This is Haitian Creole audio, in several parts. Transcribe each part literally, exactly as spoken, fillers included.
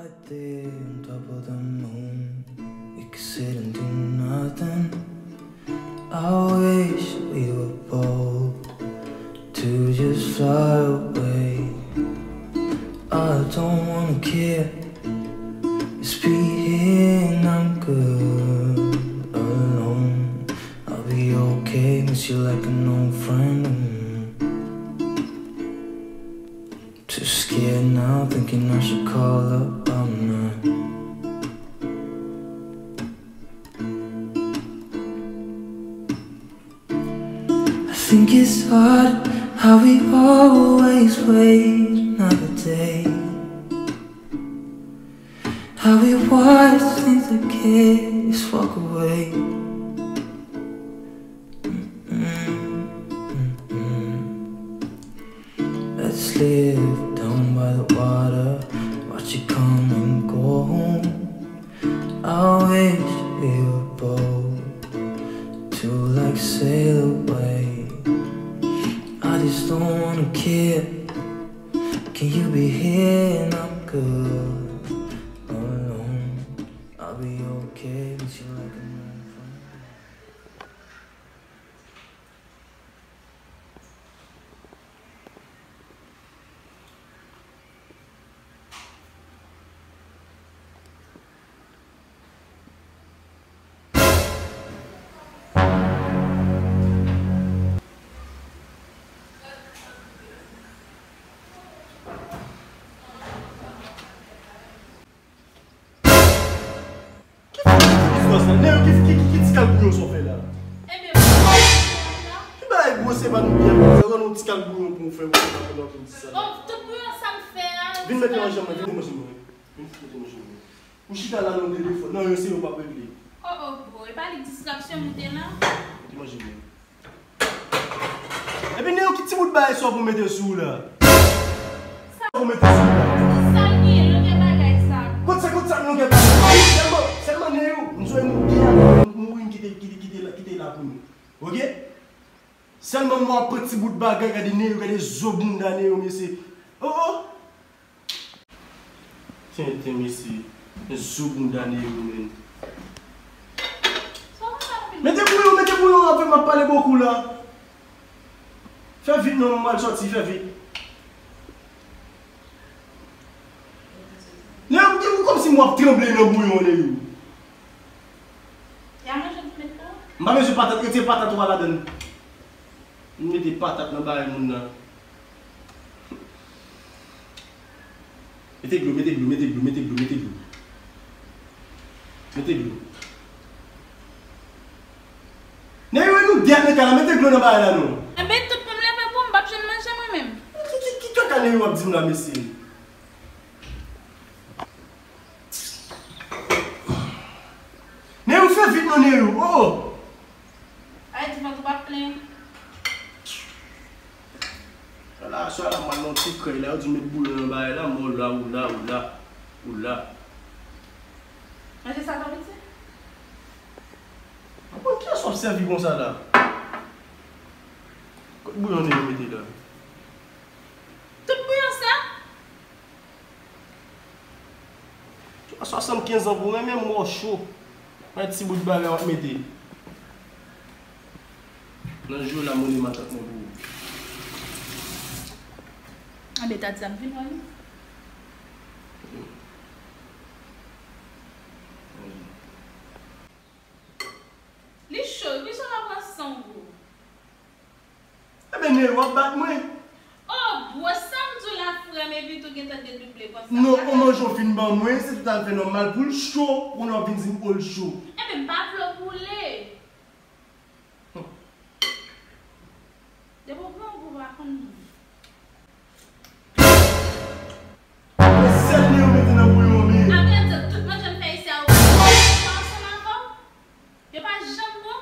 Right there on top of the moon, we could sit and do nothing. I wish we were bold to just fly away. I don't wanna care, just be here and I'm good alone. I'll be okay, miss you like an old friend. Mm. Too scared now, thinking I should call up all night. I think it's odd how we always wait another day. How we watch things that can't just walk away. Mm-mm, mm-mm. Let's live down by the water, watch it come and go home. I wish we were bold to like sail away. I just don't wanna care. Can you be here and I'm good alone? I'll be okay with you like a man. Ki fè w ti biznis la? Nèg ki, ki, ki, ki ti kal bouyon sa w fè la? Ebyen, mwen fè la. Ki bagay gwosè pa nou byen fè? Sa w nan ti kal bouyon pou w fè, ou pa konn anpil di sa. Oh, tout bouyon sa m fè a. Vin mete nan janm mwen, vin manje mwen. Vin mete manje mwen. Ou chita la nan telefòn. Non, yo se yo p ap regle. Oh, oh, bro, e pa li distraksyon moute la. Mete manje mwen. Epi Neyou, ki ti bout bagay sa w pou mete sou ou la? Sa pou mete sou ou la? Ki sa l gen, longè bagay sa? Kot sa, kot sa longè bagay? Sèlman, sèlman Neyou, m sonje nou de a nou mouri, m kite, kite, kite la, kite la pou nou. Oke? Sèlman mwen ap pran ti bout bagay, gade Neyou, gade zo bounda Neyou, mesye. Oh, oh! Tenten, mesye. Men zo bounda Neyou, menn. Mete bouyon, mete bouyon avè m, m ap pale bokou la. Fè vit non, m al sòti, fè vit. Neyou, ou kòmsi m w ap tranble nan bouyon, Neyou. Ya manje ti met la? M pa bezwen patat, retire patat ou a ladann. M mete patat nan bagay moun nan. Mete dlo, mete dlo, mete dlo, mete dlo, mete dlo. Mete dlo. Nèg yo nou dèt nan kay la, mete dlo nan bagay la non. Enben, tout pou m leve pou m, m p ap jwenn manje mwen menm. Ki, ki, ki kaka Neyou ap di m la, mesye? Neyou, fè vit non, Neyou. Oh, oh. Ay, di vant ou p ap plen. Ala, sa la, m al nan ti krèy la, yo di m met bouyon nan bagay la, m wè w la, ou la, ou la, ou la. Manje sa, tan piti? Mwen, kiyès w ap sèvi konsa la? Kot bouyon Neyou mete la? Tout bouyon sa? Swasann kenz an pou mwen, menm mò cho. Yon ti bout bagay w ap mete. Nan jou la, mounen matant mwen pou ou. Anben, ta di sa m vin wè nou. Li cho, wi, kijan w ap pran san w gwo? Enben, Neyou, w ap bat mwen. Oh, bro, sa m di w la, frè m, epi tou gentan dedouble konsa. Non, on manje w fin ban mwen, se tout afè nòmal pou l cho, kounye a w ap vin di m, oh, l cho. Enben, m pa vle w boule. Depi w pran gou, w pa konn moun. Men sèl Neyou mete nan bouyon, men. Avrèdi, tout manje m fè isi a, yo pa ansanm avè w? Yo pa janm bon?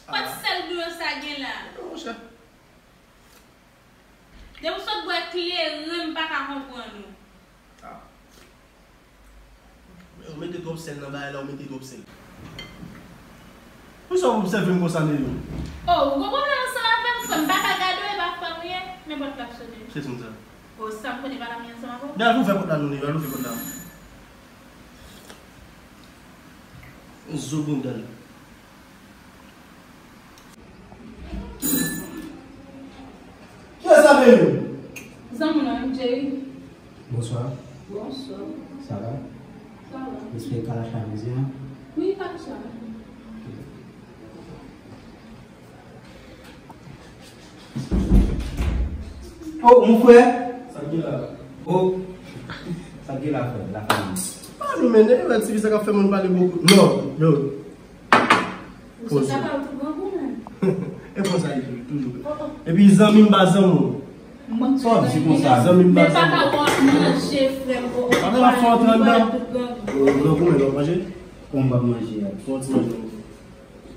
Kot sèl bouyon sa gen la? Monchè. Depi w sot bwè kleren, m pa ka konprann ou. Ou mete twòp sèl nan bagay la, ou mete twòp sèl. Poukisa w obsève m konsa, Neyou? Oh, ou gon pwoblèm ansanm avè m, frè m? M pa ka gade w, e pa frè m ou ye? Men pòt la ap sonnen. Se sou sa. Oh, sa m konnen pa la m ye ansanm avè w? Men al ouvè pòt la non, Neyou, al ouvè pòt la. Zo bounda l. Kiyès sa, Meyou? Zanmi w lan, Jay. Bonswa. Bonswa. Sa va? Sa va. Respè Kalash la, mezanmi. Wi, Kalash la. Oh, mon frè. Sa k gen la? Oh, sa k gen la, frè? La fanmi. Ah, nou, men, nèg la, ti fi sa k ap fè moun pale bokou. Non, non. Ou se kapab tou grangou, men. E konsa li toujou. Epi zanmi m pa zanmi w. Sa w ap di konsa? Zanmi m pa zanmi w. Men papa w ap manje, frè m. Papa w ap fè w antre anndan. Ou nan goumen, w ap manje? Kòman w ap manje a? Fè yon ti manje.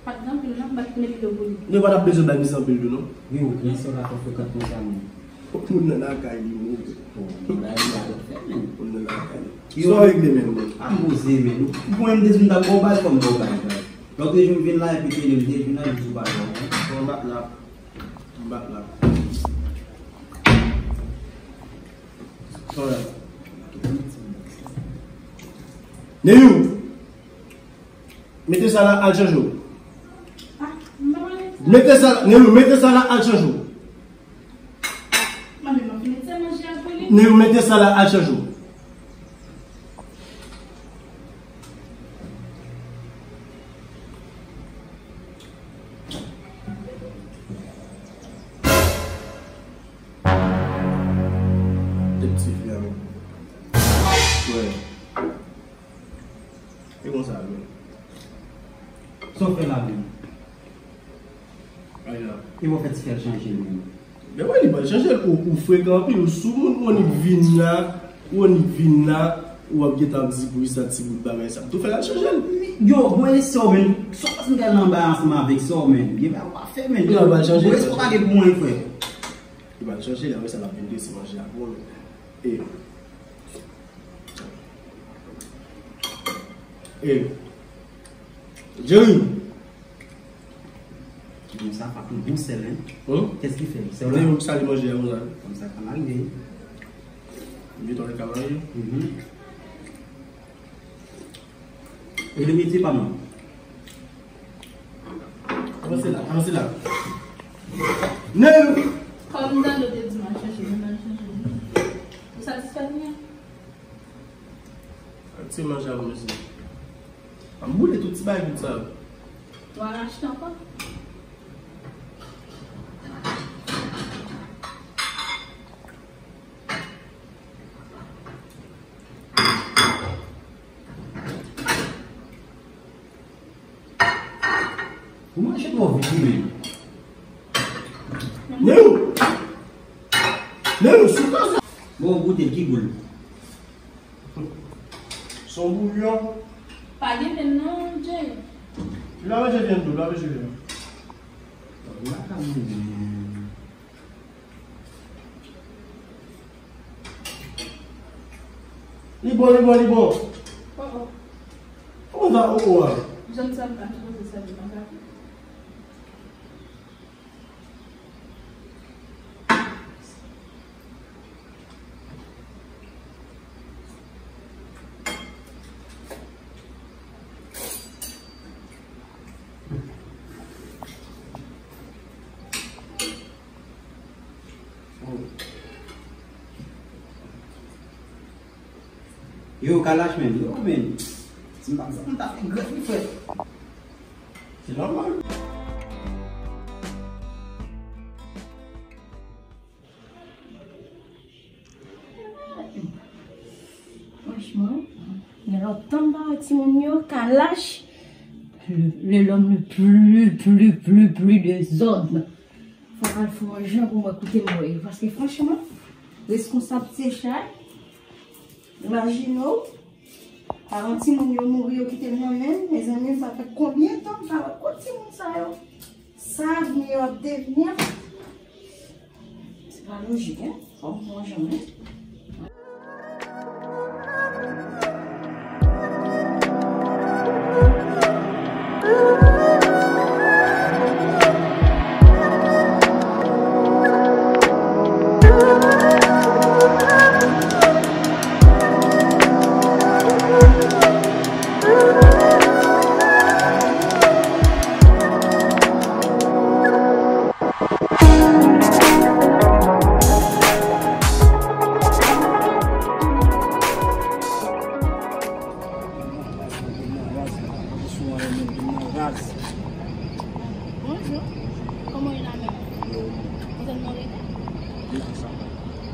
Pa t gen anpil non, m pa t met dlo pou li. Nou pa t ap bezwen bay misye anpil dlo non. Wi, ou pran sè w la fè frekant konsa, men. Moun nan lakay li, men. Bon, bagay la fè, men. Moun nan lakay li. Sa w regle, men, men? A, m poze, men. Ou konnen m te di m t ap ba w bal, fò m ba w bal, baz. Lòt jou m vin la, epi te li m te vin la, m di w pa bon, men. Bon, m bat la. M bat la. Alright. Neyou! Mete sa la, al chanje w. Mete sa, Neyou, mete sa la, al chanje w. Neyou, mete sa la, al chanje w. Tèt ti fi a, men. Wè. E konsa, men. Sa w fè la menm? Ay la. E w fè ti fè l chanje l menm. Men wè, li pral chanje l. Ou, ou frekan anpil, ou sou moun, ou annik vin la, ou annik vin la, ou ap gentan ap di poukisa ti bout bagay sa. Tou fè l al chanje l. Yo, mwen e sè w, men. Sa w panse m pral nan anba ansanm avèk sè w, men? Gen bagay w pa fè, men. Li pral chanje l. Mwen, respè w pa gen pou mwen, frè. Li pral chanje l, apre sa, l ap vin desi manje a pou mwen. E. E. Jerry. Bon, sa pa pou bon sèl, hein? Hum? Qu'est-ce qu'il fait? Sèl la? Jerry, sa li manje a, konsa. Konsa ka marye. Li tonbe ka marye? Mhm. E li mete pa mwen. Avanse la, avanse la. Nen! Kòm Dano te di m al chèche, mwen al chèche. Ou satisfè kounye a? Ti manje a pou mesye. An boule tout ti bagay tout sa yo. W al achte ankò? Ou manje twò vit wi menm. Neyou! Neyou, sou kò sa! Bon, goute l, ki gou l? Se yon bouyon. Pa gen vyann non, Jay. Lave je vyann tou, lave je vyann. Ou pa ka manje. Li bon, li bon, li bon. Oh, oh. Kòman sa, oh, oh, a? Jan sa m pa sipoze sèvi nan kafe. Yo, Kalash, men. Yo, men. Si m pa t sa, m ta fè grèf li, frè. Se nòmal. Franchman, gen lontan m pa wè timoun yo, Kalash, le, le, l'homme le plus, plus, plus, plus désordre. Fò m al fè yon jan pou mwen koute m wè yo. Paske franchman, reskonsab se chay. Imajine w, paran timoun yo mouri, yo kite m nan men m. Mezanmi, sa fè konbyen tan m pa wè kot timoun sa yo? Sa avni yo ap devni? Se pa lojik, en. Fò m pran jan, en. Bonjou. Kòman w ye la menm? Ou sèlman rete?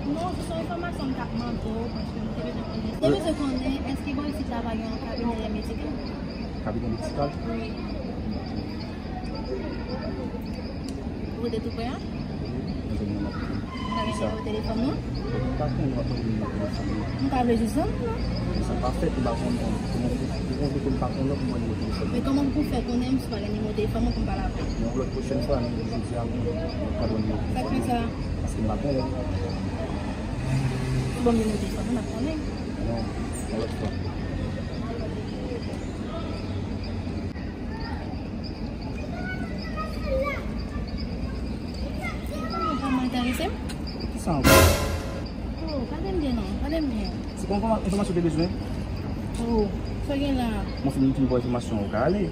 Non, se yon enfòmasyon m t ap mande w, paske m te bezwen konnen. M te bezwen konnen, èske bò isit la pa gen yon kabinè medikal? Kabinè medikal? Wi. Ou rete tou prè a? Wi, mwen jwenn nan maten. Ou pa gen nimewo telefòn mwen? Mwen pa konnen w ap mande nimewo telefòn mwen. M ta vle jwenn non. Men sa pa fèt, m pa konnen. Kòman pou, pou konnen ke m pa konnen pou mwen nimewo telefòn mwen? Men kòman pou fè konnen m si w pa gen nimewo telefòn mwen pou m pale avè w? Yon lòt pwochèn fwa, men jodi a, mwen, mwen pa ban nimewo telefòn mwen. Sa k fè sa? Paske m pa konnen. Ou ban m nimewo telefòn mwen, m ap konnen. Non, yon lòt fwa. Ou pa enterese m? Kisa ankò? Oh, gade m byen non, gade m byen. Se pa enfòma-, enfòmasyon w te bezwen? Oh, sa gen la? Mwen fin, fin ba w enfòmasyon, ou ka ale.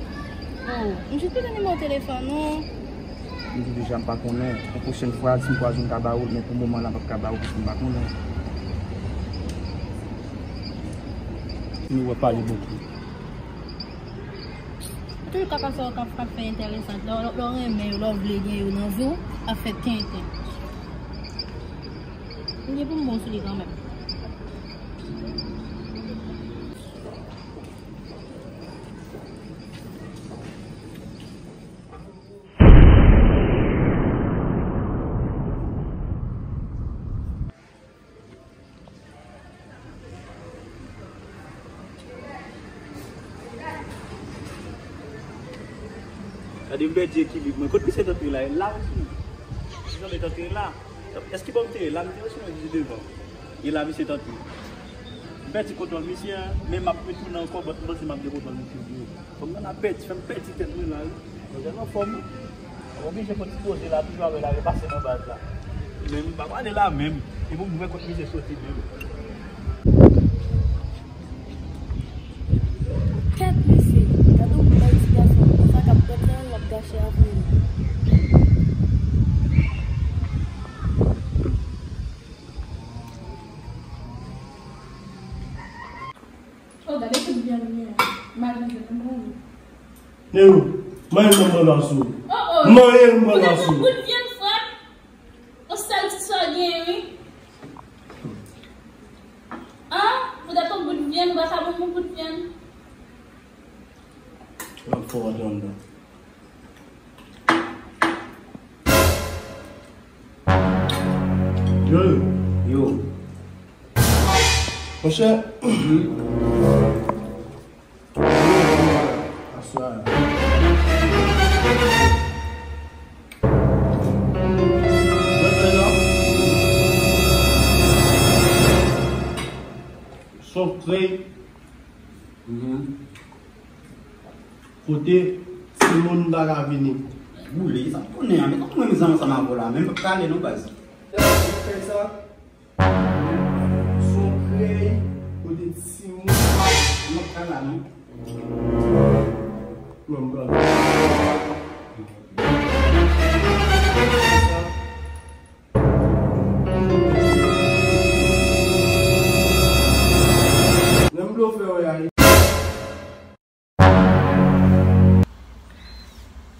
Oh, m jis bezwen nimewo telefòn ou. M di w deja m pa konnen. Yon pwochèn fwa, si m kwaze w m ka ba ou l, men pou moman la m p ap ka ba ou paske m pa konnen. Nou wè pale bokou. Tout ka pa sa w ka, ka fè enteresan. Lè, lè, lè w renmen yo, lè w vle gen yo nan vi w, ap fè tenten. M gen pou m bon sou li kanmenm. Gade m pèdi ekilib mwen. Kot misye t antre la? E la osi. Misye t antre la. Èske bò m te ye la? M te ye osi mwen vizite devan. E la misye t antre. M pèdi kontwòl misye a, men m ap retounen ankò, but m panse m ap gen kontwòl misye byen. Fò m nan ap pèdi, fè m pèdi tèt mwen la, wi. Mwen tèlman fò m, mwen oblije pran ti poze la, toujou avè l, al pase nan baz la. Men m pa prale la menm. E pou m wè kot misye soti menm. Kèt mesye, gade yon bèl ti gason konsa k ap pèt la, l ap gache avni nou. Oh, gade tout vyann li an. M al manje pou mwen. Nero, mwen menm mwen la sou. Oh, oh. Mwen menm mwen la sou. Ou te fè bout vyann frè. Yon sèl ti sa w gen, wi. An, poutèt yon bout vyann, ou pa ka ban m yon bout vyann? L ap fè w antre anndan. Yo. Yo. Monchè. Aswè a. Son krèy. Kote timoun pa ka vini. Boule, sa tounen an, men sa tounen mizan ansanm avè w la, men m p ap prale non baz. Fè sa. Son krèy kote timoun pa ka la non. Non, m prale.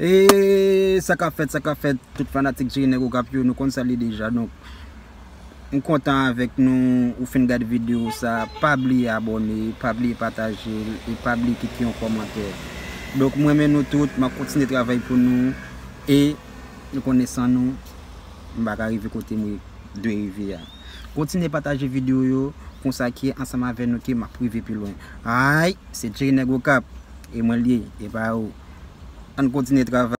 E sa k ap fèt, sa k ap fèt, tout fanatik Jerry Nèg Okap yo, nou konn sa l ye deja. Donk, m kontan avèk nou, ou fin gade videyo sa, pa bliye abòne, pa bliye pataje l, e pa bliye kite yon kòmantè. Donk, m renmen nou tout, m ap kontinye travay pou nou, e nou konnen san nou, m pa ka rive kote m dwe rive a. Kontinye pataje videyo yo, konsa ke ansanm avè nou ke m ap rive pi lwen. Ay, se Jerry Nèg Okap, e mwen l ye, e pa ou. Ann kontinye travay.